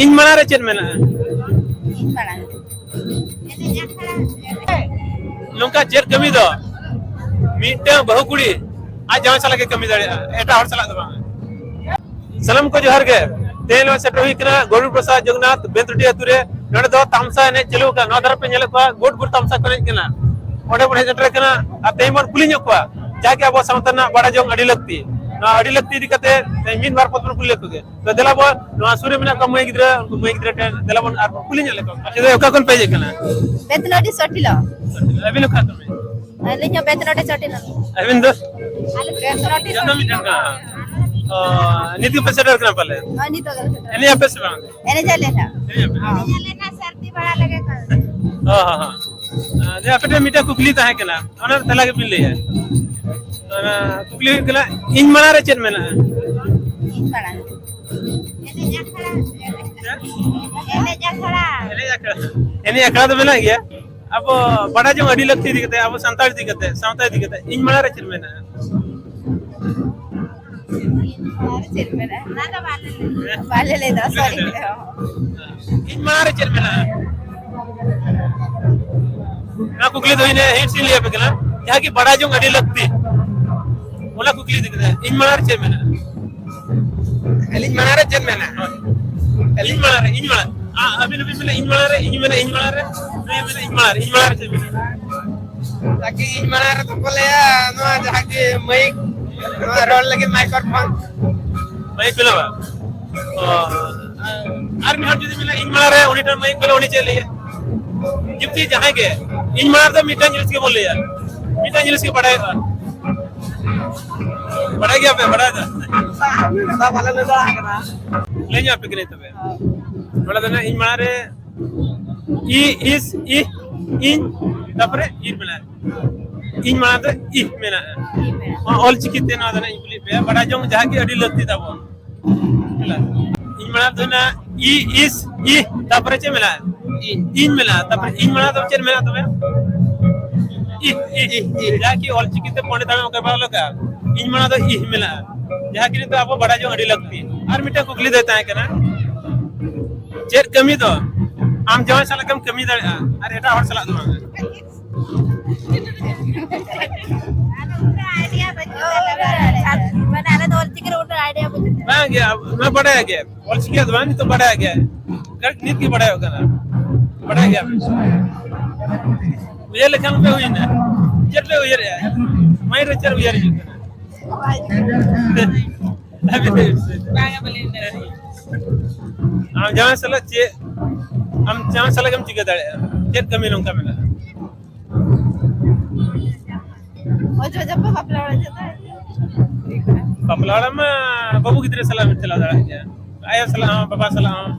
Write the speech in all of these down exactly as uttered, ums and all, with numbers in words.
ᱤᱧ ᱢᱟᱲᱟᱝ ᱨᱮ ᱪᱮᱫ ᱢᱮᱱᱟᱜᱼᱟ? ᱤᱧ ᱢᱟᱲᱟᱝ ᱨᱮ᱾ ᱱᱚᱝᱠᱟ ᱪᱮᱫ ᱠᱟᱹᱢᱤ ᱫᱚ ᱢᱤᱫᱴᱟᱝ ᱵᱟᱹᱦᱩ ᱠᱩᱲᱤ ᱟᱡ ᱡᱟᱶᱟᱭ ᱥᱟᱞᱟᱜ ᱜᱮ ᱠᱟᱹᱢᱤ ᱫᱟᱲᱮᱭᱟᱜᱼᱟ, ᱮᱴᱟᱜ ᱦᱚᱲ ᱥᱟᱞᱟᱜ ᱫᱚ ᱵᱟᱝ᱾ ᱥᱟᱱᱟᱢ ᱠᱚ ᱡᱚᱦᱟᱨ ᱜᱮ᱾ ᱛᱮᱦᱮᱧ ᱱᱚᱣᱟ ᱥᱮᱴᱮᱨ ᱦᱩᱭ ᱠᱟᱱᱟ ᱜᱚᱨᱩᱲ ᱯᱨᱚᱥᱟᱫᱽ ᱡᱚᱜᱚᱱᱱᱟᱛᱷ ᱵᱮᱱᱛᱩᱴᱤ ᱟᱹᱛᱩ ᱨᱮ᱾ ᱱᱚᱰᱮ ᱫᱚ ᱛᱟᱢᱥᱟ ᱮᱱᱮᱡ ᱪᱟᱹᱞᱩ ᱟᱠᱟᱱᱟ᱾ ᱱᱚᱣᱟ ᱫᱷᱟᱨᱮ ᱯᱮ ᱧᱮᱞᱮᱫ ᱠᱚᱣᱟ, ᱜᱩᱰ ᱜᱩᱰ ᱛᱟᱢᱥᱟ ᱠᱚ ᱮᱱᱮᱡ ᱠᱟᱱᱟ᱾ ᱚᱸᱰᱮ ᱵᱚᱱ ᱦᱮᱡ ᱥᱮᱴᱮᱨ ᱟᱠᱟᱱᱟ ᱟᱨ ᱛᱮᱦᱮᱧ ᱵᱚᱱ ᱠᱩᱞᱤ ᱧᱚᱜ ᱠᱚᱣᱟ, ᱡᱟᱜᱮ ᱟᱵᱚ ᱥᱟᱶᱛᱟ ᱨᱮᱱᱟᱜ ᱵᱟᱲᱟᱭ ᱡᱚᱝ ᱟᱹᱰᱤ ᱞᱟᱹᱠᱛᱤ᱾ ᱱᱚᱣᱟ ᱟᱹᱰᱤ ᱞᱟᱹᱠᱛᱤ ᱤᱫᱤ ᱠᱟᱛᱮ ᱛᱮᱦᱮᱧ ᱢᱤᱫ ᱵᱟᱨ ᱯᱚᱫ ᱵᱚᱱ ᱠᱩᱞᱤ ᱞᱮᱠᱚ ᱜᱮ᱾ ᱛᱚ ᱫᱮᱞᱟ ᱵᱚᱱ, ᱱᱚᱣᱟ ᱥᱩᱨ ᱨᱮ ᱢᱮᱱᱟᱜ ᱠᱚᱣᱟ ᱢᱟᱹᱭ ᱜᱤᱫᱽᱨᱟᱹ, ᱩᱱᱠᱩ ᱢᱟᱹᱭ ᱜᱤᱫᱽᱨᱟᱹ ᱴᱷᱮᱱ ᱫᱮᱞᱟ ᱵᱚᱱ ᱟᱨ ᱵᱚᱱ ᱠᱩᱞᱤ ᱧᱚᱜ ᱞᱮᱠᱚ᱾ ᱟᱪᱪᱷᱟ, ᱫᱟᱫᱟ, ᱚᱠᱟ ᱠᱷᱚᱱ ᱯᱮ ᱦᱮᱡ ᱟᱠᱟᱱᱟ? ᱵᱮᱛᱱᱚᱰᱤ ᱥᱚᱴᱤᱞᱟ᱾ ᱟᱹᱵᱤᱱ ᱚᱠᱟ ᱠᱷᱚᱱ? ᱟᱹᱞᱤᱧ ᱦᱚᱸ ᱵᱮᱛᱱᱚᱰᱤ ᱥᱚᱴᱤᱞᱟ᱾ ᱟᱹᱵᱤᱱ ᱫᱚ? ᱟᱞᱮ ᱵᱮᱛᱱᱚᱰᱤ ᱡᱚᱛᱚ ᱥᱚᱴᱤᱞᱟ᱾ ᱢᱤᱫ ᱴᱷᱮᱱ ᱠᱟᱱᱟ᱾ ᱚ, ᱱᱤᱛ ᱜᱮᱯᱮ ᱥᱮᱴᱮᱨ ᱠᱟᱱᱟ ᱯᱟᱞᱮ? ᱦᱳᱭ, ᱱᱤᱛᱚᱜ ᱜᱮᱞᱮ ᱥᱮᱴᱮᱨ᱾ ᱮᱱᱮᱡ ᱟᱯᱮ ᱥᱮ ᱵᱟᱝ? ᱮᱱᱮᱡ ᱟᱞᱮ ᱱᱟᱜ᱾ ᱮᱱᱮᱡ ᱟᱯᱮ? ᱦᱳᱭ᱾ ᱮᱱᱮᱡ ᱟᱞᱮ ᱱᱟᱜ, ᱥᱟᱹᱨᱫᱤ ᱵᱟᱲᱟ ᱞᱮᱜᱮ ᱠᱚ᱾ ᱚ, ᱦᱚᱸ, ᱦᱚᱸ᱾ ᱟᱨ ᱡᱮ ᱟᱯᱮ ᱴᱷᱮᱱ ᱢᱤᱫᱴᱟᱝ ᱠᱩᱠᱞᱤ ᱛᱟᱦᱮᱸ ᱠᱟᱱᱟ, ᱚᱱᱟ ᱨᱮ ᱛᱮᱞᱟ ᱜᱮᱵᱤᱱ ᱞᱟᱹᱭᱟ᱾ ᱚᱱᱟ ᱠᱩᱠᱞᱤ ᱦᱩᱭᱩᱜ ᱠᱟᱱᱟ, ᱤᱧ ᱢᱟᱲᱟᱝ ᱨᱮ ᱪᱮᱫ ᱢᱮᱱᱟᱜᱼᱟ? ᱤᱧ ᱢᱟᱲᱟᱝ᱾ ᱮᱱᱮᱡ ᱟᱠᱷᱲᱟ᱾ ᱪᱮᱫ? ᱮᱱᱮᱡ ᱟᱠᱷᱲᱟ᱾ ᱮᱱᱮᱡ ᱟᱠᱷᱲᱟ᱾ ᱮᱱᱮᱡ ᱟᱠᱷᱲᱟ ᱫᱚ ᱢᱮᱱᱟᱜ ᱜᱮᱭᱟ᱾ ᱟᱵᱚ ᱵᱟᱰᱟᱭ ᱡᱚᱝ ᱟᱹᱰᱤ ᱞᱟᱹᱠᱛᱤ ᱤᱫᱤ ᱠᱟᱛᱮ, ᱟᱵᱚ ᱥᱟᱱᱛᱟᱲ ᱤᱫᱤ ᱠᱟᱛᱮ, ᱥᱟᱶᱛᱟ ᱤᱫᱤ ᱠᱟᱛᱮ, ᱤᱧ ᱢᱟᱲᱟᱝ ᱨᱮ ᱪᱮᱫ ᱢᱮᱱᱟᱜᱼᱟ? ᱤᱧ ᱢᱟᱲᱟᱝ ᱨᱮ ᱪᱮᱫ ᱢᱮᱱᱟᱜᱼᱟ? ᱚᱱᱟ ᱫᱚ ᱵᱟᱞᱮ ᱞᱟᱹᱭ ᱫᱟ᱾ ᱵᱟᱞᱮ ᱞᱟᱹᱭ ᱫᱟ, ᱥᱚᱨᱤ᱾ ᱤᱧ ᱢᱟᱲᱟᱝ ᱨᱮ ᱪᱮᱫ ᱢᱮᱱᱟᱜᱼᱟ? ᱚᱱᱟ ᱠᱩᱠᱞᱤ ᱫᱚ ᱤᱧ ᱦᱤᱱᱴ ᱤᱧ ᱞᱟᱹᱭ ᱟᱯᱮ ᱠᱟᱱᱟ, ᱡᱟᱦᱟᱸ ᱠᱤ ᱵᱟᱰᱟᱭ ᱡᱚᱝ ᱟᱹᱰᱤ ᱞᱟᱹᱠᱛᱤ᱾ ᱚᱱᱟ ᱠᱩᱠᱞᱤ ᱤᱫᱤ ᱠᱟᱛᱮ, ᱤᱧ ᱢᱟᱲᱟᱝ ᱨᱮ ᱪᱮᱫ ᱢᱮᱱᱟᱜᱼᱟ? ᱟᱹᱞᱤᱧ ᱢᱟᱲᱟᱝ ᱨᱮ ᱪᱮᱫ ᱢᱮᱱᱟᱜᱼᱟ? ᱦᱳᱭ᱾ ᱤᱧ ᱢᱟᱲᱟᱝ ᱨᱮ, ᱤᱧ ᱢᱟᱲᱟᱝ᱾ ᱟ-, ᱟᱹᱵᱤᱱ ᱦᱚᱸᱵᱤᱱ ᱢᱮᱱᱟ, ᱤᱧ ᱢᱟᱲᱟᱝ ᱨᱮ, ᱤᱧ ᱢᱮᱱᱟ, ᱤᱧ ᱢᱟᱲᱟᱝ ᱨᱮ, ᱱᱩᱭ ᱢᱮᱱᱟ, ᱤᱧ ᱢᱟᱲᱟᱝ ᱨᱮ, ᱤᱧ ᱢᱟᱲᱟᱝ ᱨᱮ ᱪᱮᱫ ᱢᱮᱱᱟᱜᱼᱟ? ᱛᱟᱠᱤ ᱤᱧ ᱢᱟᱲᱟᱝ ᱨᱮ ᱫᱚᱠᱚ ᱞᱟᱹᱭᱟ, ᱱᱚᱣᱟ ᱡᱟᱦᱟᱸ ᱜᱮ ᱢᱟᱹᱭᱤᱠ, ᱱᱚᱣᱟ ᱨᱚᱲ ᱞᱟᱹᱜᱤᱫ ᱢᱟᱭᱠᱨᱳᱯᱷᱳᱱ᱾ ᱢᱟᱹᱭᱤᱠ ᱵᱮᱱᱟᱣᱟ? ᱚ, ᱟᱨ ᱢᱤᱫ ᱦᱚᱲ ᱡᱩᱫᱤ ᱢᱮᱱᱟ, ᱤᱧ ᱢᱟᱲᱟᱝ ᱨᱮ, ᱩᱱᱤ ᱴᱷᱮᱱ ᱢᱟᱹᱭᱤᱠ ᱵᱮᱱᱟᱣ, ᱩᱱᱤ ᱪᱮᱫ ᱞᱟᱹᱭᱟ? ᱡᱩᱠᱛᱤ ᱡᱟᱦᱟᱸᱭ ᱜᱮ, ᱤᱧ ᱢᱟᱲᱟᱝ ᱨᱮᱫᱚ ᱢᱤᱫᱴᱟᱝ ᱡᱤᱱᱤᱥ ᱜᱮᱵᱚᱱ ᱞᱟᱹᱭᱟ, ᱢᱤᱫᱴᱟᱝ ᱡᱤᱱᱤᱥ ᱜᱮ ᱵᱟᱲᱟᱭᱚᱜᱼᱟ᱾ ᱵᱟᱲᱟᱭ ᱜᱮᱭᱟ ᱯᱮ, ᱵᱟᱲᱟᱭ ᱫᱚ? ᱚᱱᱠᱟ ᱵᱟᱞᱮ ᱞᱟᱹᱭ ᱫᱟᱲᱮᱭᱟᱜ ᱠᱟᱱᱟ᱾ ᱞᱟᱹᱭ ᱧᱚᱜ ᱟᱯᱮ ᱠᱟᱹᱱᱟᱹᱧ ᱛᱚᱵᱮ᱾ ᱱᱚᱰᱮ ᱫᱚ ᱱᱟᱜ ᱤᱧ ᱢᱟᱲᱟᱝ ᱨᱮ ᱤ, ᱤᱥ, ᱤ, ᱤᱧ, ᱛᱟᱯᱚᱨᱮ ᱤᱨ ᱢᱮᱱᱟᱜᱼᱟ᱾ ᱤᱧ ᱢᱟᱲᱟᱝ ᱫᱚ ᱤᱦ ᱢᱮᱱᱟᱜᱼᱟ᱾ ᱚᱞ ᱪᱤᱠᱤ ᱛᱮ ᱱᱚᱣᱟ ᱫᱚ ᱱᱟᱜ ᱤᱧ ᱠᱩᱞᱤᱭᱮᱫ ᱯᱮᱭᱟ, ᱵᱟᱰᱟᱭ ᱡᱚᱝ ᱡᱟᱦᱟᱸ ᱜᱮ ᱟᱹᱰᱤ ᱞᱟᱹᱠᱛᱤ ᱛᱟᱵᱚᱱ᱾ ᱤᱧ ᱢᱟᱲᱟᱝ ᱫᱚ ᱦᱩᱭᱱᱟ ᱤ, ᱤᱥ, ᱤᱦ, ᱛᱟᱯᱚᱨᱮ ᱪᱮᱫ ᱢᱮᱱᱟᱜᱼᱟ? ᱤᱧ᱾ ᱤᱧ ᱢᱮᱱᱟᱜᱼᱟ, ᱛᱟᱯᱚᱨᱮ ᱤᱧ ᱢᱟᱲᱟᱝ ᱫᱚ ᱪᱮᱫ ᱢᱮᱱᱟᱜᱼᱟ ᱛᱚᱵᱮ? ᱤᱦ, ᱤᱦ, ᱤᱦ, ᱤᱦ᱾ ᱡᱟᱦᱟᱸ ᱠᱤ ᱚᱞ ᱪᱤᱠᱤ ᱛᱮ ᱯᱚᱸᱰᱮᱛ ᱦᱟᱲᱟᱢ ᱚᱠᱟ ᱵᱟᱝ ᱞᱮᱠᱟ, ᱤᱧ ᱢᱟᱲᱟᱝ ᱫᱚ ᱤᱦ ᱢᱮᱱᱟᱜᱼᱟ᱾ ᱡᱟᱦᱟᱸ ᱠᱤ ᱱᱤᱛᱚᱜ ᱟᱵᱚ ᱵᱟᱰᱟᱭ ᱡᱚᱝ ᱟᱹᱰᱤ ᱞᱟᱹᱠᱛᱤ᱾ ᱟᱨ ᱢᱤᱫᱴᱟᱝ ᱠᱩᱠᱞᱤ ᱫᱚ ᱛᱟᱦᱮᱸ ᱠᱟᱱᱟ, ᱪᱮᱫ ᱠᱟᱹᱢᱤ ᱫᱚ? ᱟᱢ ᱡᱟᱶᱟᱭ ᱥᱟᱞᱟᱜ ᱜᱮᱢ ᱠᱟᱹᱢᱤ ᱫᱟᱲᱮᱭᱟᱜᱼᱟ, ᱟᱨ ᱮᱴᱟᱜ ᱦᱚᱲ ᱥᱟᱞᱟᱜ ᱫᱚ ᱵᱟᱝ᱾ ᱟᱭᱰᱤᱭᱟ ᱵᱟᱹᱪᱩᱜ ᱛᱟᱞᱮ᱾ ᱢᱟᱱᱮ ᱟᱞᱮ ᱫᱚ ᱚᱞᱪᱤᱠᱤ ᱨᱮ ᱩᱱᱟᱹᱜ ᱟᱭᱰᱤᱭᱟ ᱵᱟᱹᱪᱩᱜ ᱛᱟᱞᱮ᱾ ᱵᱟᱝ ᱜᱮ, ᱚᱱᱟ ᱵᱟᱰᱟᱭ ᱜᱮ, ᱚᱞᱪᱤᱠᱤ ᱫᱚ ᱵᱟᱝ, ᱱᱤᱛᱚᱜ ᱵᱟᱰᱟᱭ ᱜᱮ, ᱠᱟᱹᱴᱤᱡ ᱱᱤᱛ ᱜᱮ ᱵᱟᱰᱟᱭᱚᱜ ᱠᱟᱱᱟ, ᱵᱟᱰᱟᱭ ᱜᱮᱭᱟ᱾ ᱩᱭᱦᱟᱹᱨ ᱞᱮᱠᱷᱟᱱ ᱯᱮ ᱦᱩᱭᱱᱟ, ᱪᱮᱫ ᱯᱮ ᱩᱭᱦᱟᱹᱨᱮᱜᱼᱟ? ᱢᱟᱭᱤᱱᱰ ᱨᱮ ᱪᱮᱫ ᱩᱭᱦᱟᱹᱨ ᱦᱤᱡᱩᱜ ᱠᱟᱱᱟ? ᱵᱟᱝᱟ, ᱵᱟᱹᱞᱤᱧ ᱩᱭᱦᱟᱹᱨ᱾ ᱟᱢ ᱡᱟᱶᱟᱭ ᱥᱟᱞᱟᱜ ᱪᱮᱫ, ᱟᱢ ᱡᱟᱶᱟᱭ ᱥᱟᱞᱟᱜ ᱮᱢ ᱪᱤᱠᱟᱹ ᱫᱟᱲᱮᱭᱟᱜᱼᱟ? ᱪᱮᱫ ᱠᱟᱹᱢᱤ ᱱᱚᱝᱠᱟ ᱢᱮᱱᱟᱜᱼᱟ? ᱚᱡᱚ ᱡᱟᱯᱟ ᱵᱟᱯᱞᱟ ᱚᱲᱟᱜ ᱪᱟᱞᱟᱜ᱾ ᱵᱟᱯᱞᱟ ᱚᱲᱟᱜ ᱢᱟ ᱵᱟᱹᱵᱩ ᱜᱤᱫᱽᱨᱟᱹ ᱥᱟᱞᱟᱜ ᱵᱤᱱ ᱪᱟᱞᱟᱣ ᱫᱟᱲᱮᱭᱟᱜ ᱜᱮᱭᱟ, ᱟᱭᱳ ᱥᱟᱞᱟᱜ ᱦᱚᱸ, ᱵᱟᱵᱟ ᱥᱟᱞᱟᱜ ᱦᱚᱸ᱾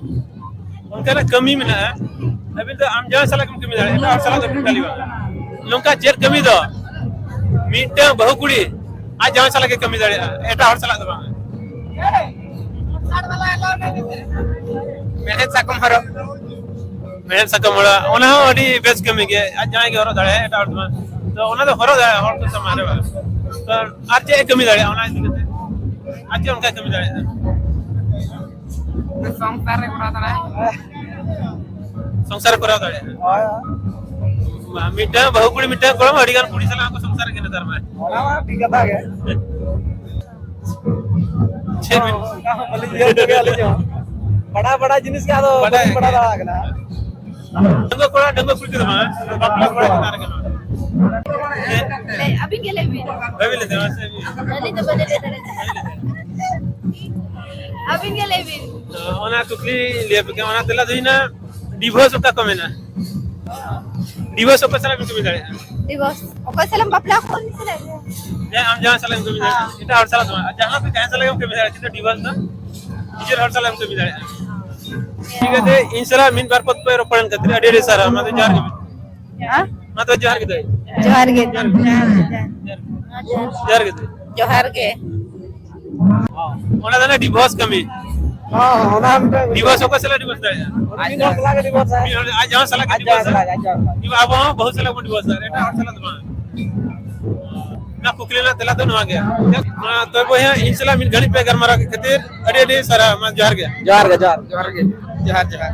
ᱚᱱᱠᱟᱱᱟᱜ ᱠᱟᱹᱢᱤ ᱢᱮᱱᱟᱜᱼᱟ, ᱟᱹᱵᱤᱱ ᱫᱚ ᱟᱢ ᱡᱟᱶᱟᱭ ᱥᱟᱞᱟᱜ ᱜᱮᱢ ᱠᱟᱹᱢᱤ ᱫᱟᱲᱮᱭᱟᱜᱼᱟ, ᱮᱴᱟᱜ ᱦᱚᱲ ᱥᱟᱞᱟᱜ ᱫᱚ ᱴᱳᱴᱟᱞᱤ ᱵᱟᱝ᱾ ᱱᱚᱝᱠᱟ ᱪᱮᱫ ᱠᱟᱹᱢᱤ ᱫᱚ ᱢᱤᱫᱴᱟᱝ ᱵᱟᱹᱦᱩ ᱠᱩᱲᱤ ᱟᱡ ᱡᱟᱶᱟᱭ ᱥᱟᱞᱟᱜ ᱜᱮ ᱠᱟᱹᱢᱤ ᱫᱟᱲᱮᱭᱟᱜᱼᱟ, ᱮᱴᱟᱜ ᱦᱚᱲ ᱥᱟᱞᱟᱜ ᱫᱚ ᱵᱟᱝ᱾ ᱢᱮᱲᱦᱮᱫ ᱥᱟᱠᱚᱢ ᱦᱚᱨᱚᱜ᱾ ᱢᱮᱲᱦᱮᱫ ᱥᱟᱠᱟᱢ ᱦᱚᱨᱚᱜ, ᱚᱱᱟ ᱦᱚᱸ ᱟᱹᱰᱤ ᱵᱮᱥ ᱠᱟᱹᱢᱤ ᱜᱮ᱾ ᱟᱡ ᱡᱟᱶᱟᱭ ᱜᱮ ᱦᱚᱨᱚᱜ ᱫᱟᱲᱮᱭᱟᱜᱼᱟ, ᱮᱴᱟᱜ ᱦᱚᱲ ᱫᱚ ᱵᱟᱝ᱾ ᱛᱚ ᱚᱱᱟ ᱫᱚ ᱦᱚᱨᱚᱜ ᱫᱟᱲᱮᱭᱟᱜᱼᱟ ᱦᱚᱲ ᱠᱚ ᱥᱟᱢᱟᱝ ᱨᱮ ᱵᱟᱝ᱾ ᱛᱚ ᱟᱨ ᱪᱮᱫ ᱮ ᱠᱟᱹᱢᱤ ᱫᱟᱲᱮᱭᱟᱜᱼᱟ ᱚᱱᱟ ᱤᱫᱤ ᱠᱟᱛᱮ? ᱟᱨ ᱪᱮᱫ ᱚᱱᱠᱟᱭ ᱠᱟᱹᱢᱤ ᱫᱟᱲᱮᱭᱟᱜᱼᱟ? ᱥᱚᱝᱥᱟᱨ ᱨᱮ ᱠᱚᱨᱟᱣ ᱫᱟᱲᱮᱭᱟᱜᱼᱟ᱾ ᱥᱚᱝᱥᱟᱨ ᱠᱚᱨᱟᱣ ᱫᱟᱲᱮᱭᱟᱜᱼᱟ᱾ ᱦᱳᱭ᱾ ᱢᱟ, ᱢᱤᱫᱴᱟᱝ ᱵᱟᱹᱦᱩ ᱠᱩᱲᱤ, ᱢᱤᱫᱴᱟᱝ ᱠᱚᱲᱟ ᱢᱟ ᱟᱹᱰᱤ ᱜᱟᱱ ᱠᱩᱲᱤ ᱥᱟᱞᱟᱜ ᱦᱚᱸᱠᱚ ᱥᱚᱝᱥᱟᱨ ᱠᱟᱱᱟ ᱱᱮᱛᱟᱨ ᱢᱟ᱾ ᱚᱱᱟ ᱢᱟ ᱴᱷᱤᱠ ᱠᱟᱛᱷᱟ ᱜᱮ᱾ ᱪᱮᱫ ᱵᱤᱱ ᱚᱱᱠᱟ ᱦᱚᱸ ᱵᱟᱹᱞᱤᱧ ᱩᱭᱦᱟᱹᱨ ᱠᱟᱜ ᱜᱮᱭᱟ ᱟᱹᱞᱤᱧ ᱦᱚᱸ᱾ ᱵᱟᱲᱟ ᱵᱟᱲᱟ ᱡᱤᱱᱤᱥ ᱜᱮ ᱟᱫᱚ ᱵᱟᱲᱟᱭ ᱵᱟᱹᱞᱤᱧ ᱵᱟᱲᱟ ᱜᱮ᱾ ᱫᱟᱲᱮ ᱠᱟᱱᱟ᱾ ᱰᱟᱺᱜᱩᱣᱟᱹ ᱠᱚᱲᱟ, ᱰᱟᱺᱜᱩᱣᱟᱹ ᱠᱩᱲᱤ ᱠᱚᱫᱚ ᱵᱟᱝ, ᱵᱟᱯᱞᱟ ᱠᱚᱲᱟ ᱪᱮᱛᱟᱱ ᱨᱮᱜᱮ ᱱᱚᱣᱟ᱾ ᱞᱟᱹᱭ, ᱟᱹᱵᱤᱱ ᱜᱮ ᱞᱟᱹᱭ ᱵᱤᱱ᱾ ᱵᱟᱹᱵᱤᱱ ᱞᱟᱹᱭ ᱫᱟᱲᱮᱭᱟᱜᱼᱟ ᱥᱮ? ᱟᱹᱞᱤᱧ ᱫᱚ ᱵᱟᱹᱞᱤᱧ ᱞᱟᱹᱭ ᱫᱟᱲᱮᱭᱟᱜᱼᱟ᱾ ᱟᱹᱵᱤᱱ ᱜᱮ ᱞᱟᱹᱭ ᱵᱤᱱ᱾ ᱛᱚ, ᱚᱱᱟ ᱠᱩᱠᱞᱤ ᱞᱟᱹᱭ ᱟᱯᱮ ᱠᱟᱱᱟ, ᱚᱱᱟ ᱛᱮᱞᱟ ᱫᱚ ᱦᱩᱭᱱᱟ, ᱰᱤᱵᱷᱳᱨᱥ ᱚᱠᱟ ᱠᱚ ᱢᱮᱱᱟ? ᱰᱤᱵᱷᱳᱨᱥ ᱚᱠᱚᱭ ᱥᱟᱞᱟᱜ ᱵᱤᱱ ᱠᱟᱹᱢᱤ ᱫᱟᱲᱮᱭᱟᱜᱼᱟ? ᱰᱤᱵᱷᱳᱨᱥ᱾ ᱚᱠᱚᱭ ᱥᱟᱞᱟᱜ ᱮᱢ ᱵᱟᱯᱞᱟ ᱠᱚᱜᱼᱟ, ᱩᱱᱤ ᱥᱟᱞᱟᱜ ᱜᱮ᱾ ᱦᱮᱸ, ᱟᱢ ᱡᱟᱦᱟᱸᱭ ᱥᱟᱞᱟᱜ ᱮᱢ ᱠᱟᱹᱢᱤ ᱫᱟᱲᱮᱭᱟᱜᱼᱟ, ᱦᱮᱸ᱾ ᱮᱴᱟᱜ ᱦᱚᱲ ᱥᱟᱞᱟᱜ ᱫᱚ ᱵᱟᱝ᱾ ᱟᱨ ᱡᱟᱦᱟᱸ ᱯᱮ ᱡᱟᱦᱟᱸᱭ ᱥᱟᱞᱟᱜ ᱜᱮᱢ ᱠᱟᱹᱢᱤ ᱫᱟᱲᱮᱭᱟᱜᱼᱟ, ᱠᱤᱱᱛᱩ ᱰᱤᱵᱷᱳᱨᱥ ᱫᱚ ᱱᱤᱡᱮᱨ ᱦᱚᱲ ᱥᱟᱞᱟᱜ ᱮᱢ ᱠᱟᱹᱢᱤ ᱫᱟᱲᱮᱭᱟᱜᱼᱟ᱾ ᱴᱷᱤᱠ ᱟᱪᱷᱮ, ᱤᱧ ᱥᱟᱞᱟᱜ ᱢᱤᱫ ᱵᱟᱨ ᱯᱚᱫ ᱯᱮ ᱨᱚᱯᱚᱲᱮᱱ ᱠᱷᱟᱹᱛᱤᱨ ᱟᱹᱰᱤ ᱟᱹᱰᱤ ᱥᱟᱨᱦᱟᱣ᱾ ᱢᱟ ᱛᱚᱵᱮ ᱡᱚᱦᱟᱨ ᱜᱮ᱾ ᱦᱮᱸ? ᱢᱟ ᱛᱚᱵᱮ ᱡᱚᱦᱟᱨ ᱜᱮ ᱫᱟᱹᱭ᱾ ᱡᱚᱦᱟᱨ ᱜᱮ᱾ ᱡᱚᱦᱟᱨ ᱜᱮ᱾ ᱡᱚᱦᱟᱨ ᱜᱮ᱾ ᱡᱚᱦᱟᱨ ᱜᱮ᱾ ᱚᱱᱟ ᱫᱚ ᱰᱤᱵᱷᱳᱨᱥ ᱠᱟᱹᱢᱤ᱾ ᱦᱚᱸ, ᱚᱱᱟ ᱢᱤᱫᱴᱟᱝ ᱰᱤᱵᱷᱳᱨᱥ ᱚᱠᱚᱭ ᱥᱟᱞᱟᱜ ᱰᱤᱵᱷᱳᱨᱥ ᱫᱟᱲᱮᱭᱟᱜᱼᱟ? ᱟᱡ ᱡᱟᱶᱟᱭ ᱥᱟᱞᱟᱜ ᱜᱮ ᱰᱤᱵᱷᱳᱨᱥ ᱟᱭ᱾ ᱢᱤᱫ ᱦᱚᱲ ᱟᱡ ᱡᱟᱶᱟᱭ ᱥᱟᱞᱟᱜ ᱜᱮ ᱟᱡ ᱡᱟᱶᱟᱭ ᱰᱤᱵᱷᱳᱨᱥ ᱟᱭ᱾ ᱥᱟᱞᱟᱜ, ᱟᱡ ᱡᱟᱶᱟᱭ ᱥᱟᱞᱟᱜ᱾ ᱠᱤᱝᱵᱟ ᱟᱵᱚ ᱦᱚᱸ ᱵᱟᱹᱦᱩ ᱥᱟᱞᱟᱜ ᱵᱚᱱ ᱰᱤᱵᱷᱳᱨᱥ ᱫᱟ, ᱮᱴᱟᱜ ᱦᱚᱲ ᱥᱟᱞᱟᱜ ᱫᱚ ᱵᱟᱝ᱾ ᱚᱱᱟ ᱠᱩᱠᱞᱤ ᱨᱮᱱᱟᱜ ᱛᱮᱞᱟ ᱫᱚ ᱱᱚᱣᱟ ᱜᱮ᱾ ᱢᱟ ᱛᱚᱵᱮ ᱵᱚᱭᱦᱟ, ᱤᱧ ᱥᱟᱞᱟᱜ ᱢᱤᱫ ᱜᱷᱟᱹᱲᱤᱡ ᱯᱮ ᱜᱟᱞᱢᱟᱨᱟᱣ ᱠᱮᱫ ᱠᱷᱟᱹᱛᱤᱨ ᱟᱹᱰᱤ ᱟᱹᱰᱤ ᱥᱟᱨᱦᱟᱣ᱾ ᱢᱟ ᱡᱚᱦᱟᱨ ᱜᱮ᱾ ᱡᱚᱦᱟᱨ ᱜᱮ, ᱡᱚᱦᱟᱨ ᱜᱮ᱾ ᱡᱚᱦᱟᱨ ᱜᱮ᱾ ᱡᱚᱦᱟᱨ, ᱡᱚᱦᱟᱨ᱾